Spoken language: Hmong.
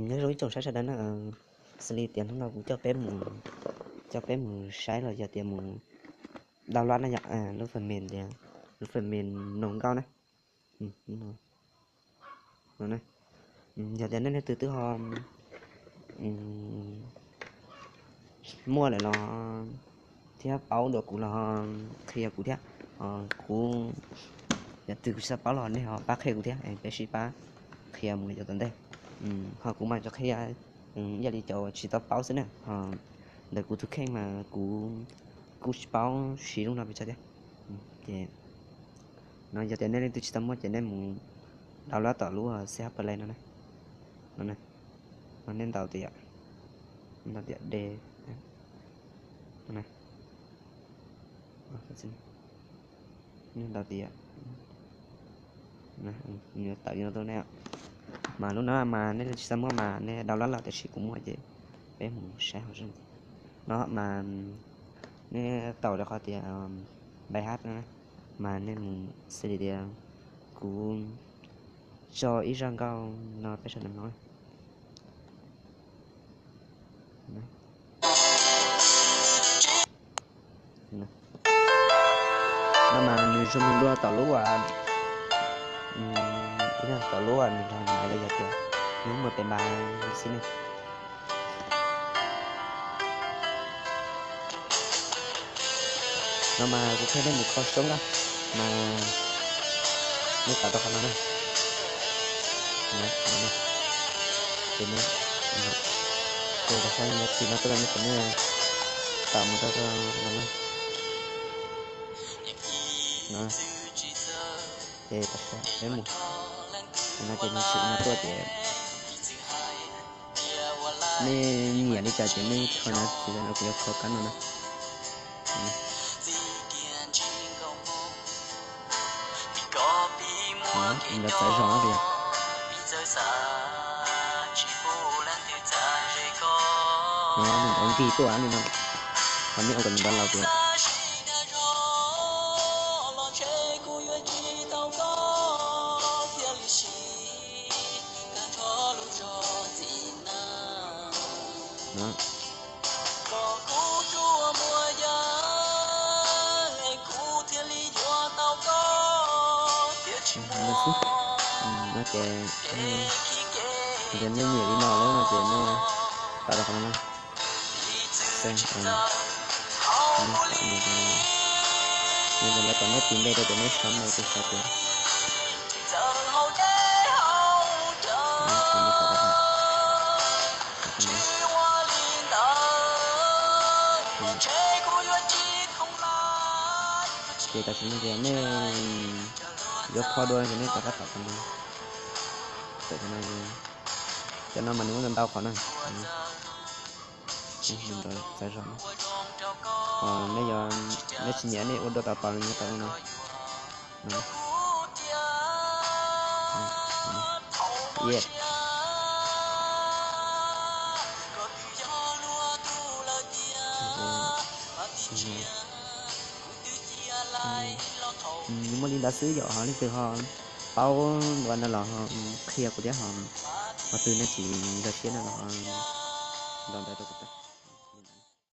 Nyob zoo ib tsoom saib sawv daws na, xws li tias hnub no kuv coj peb mus, coj peb mus saib los yog tias mus download na yom, lub phần mềm tias, lub phần mềm Noo Nkauj na. Yog tias nej leej twg twb ho muaj lawm los thiab paub dua kuv los ho qhia kuv thiab. Kuv, yog twg kuv tsis tau paub los nej ho pab qhia kuv thiab, peb sib pab qhia mus yav tom ntej. Ho kuv mas tsuas qhia ib yam li cov tsis tau paub xwb na, ho ntawm kuv tus kheej mas kuv kuj tsis paub siv lub no pes tsawg thiab. Ces no yog tias nej leej twg tsis tau muaj ces nej mus download tom lub C H Play no na. No, no nej ntaus tias, ntaus tias D, no, nej ntaus tias, nws tawm li no rau nej. Mas lub no mas nej tsis tau muaj mas nej download los, tiam sis kuv muaj ces peb mus saib hauv zoj. No mas nej tau rau qhov tias bài hát no, mas nej mus xws li tias kuv tso ib zaj nkauj no peb sawv daws mloog. No mas nws zoo nkaus li tom lub, tom lub nws nrog nws los yog tias nws muaj pem npas xwb ne. No mas kuv qhia nej mus kho soob na, mas nej tawm rau qhov no na. Ces nej, ces thaum nej tsim no tuaj nej kom nej tawm mus rau qhov no na. Ces tam sim peb mus, no ces nws tsim no tuaj ces nej nyiam li cas ces nej kho na, tsis yog no kuv yuav kho kab no na. Nws nrov txawv zog no tias, nws nrov nkig tuaj li no, ho nej ua kom nws nrov laus tias. No xwb. No ces, yog nej nyiam li no lawm no ces nej tawm rau qhov no na. Nej lawv kom nej tis npe rau tias nej sau no ces sau tias. Ces tam sim no ces nej yuav kho dua ces nej rov qab tawm qhov no. Tawm qhov no, cov no mas nws muaj ntau ntau qhov na. Nws nrov txawv zog na. Nej yog, nej tsis nyiam nej ua dua tau tau nws nyob tau no. Nws muaj li ntawd xwb yom, ho leej twg ho paub ntawm no los ho qhia kuv thiab ho, ho twg nej tsis nkag siab no los ho ntaus ntawv rau kuv tau.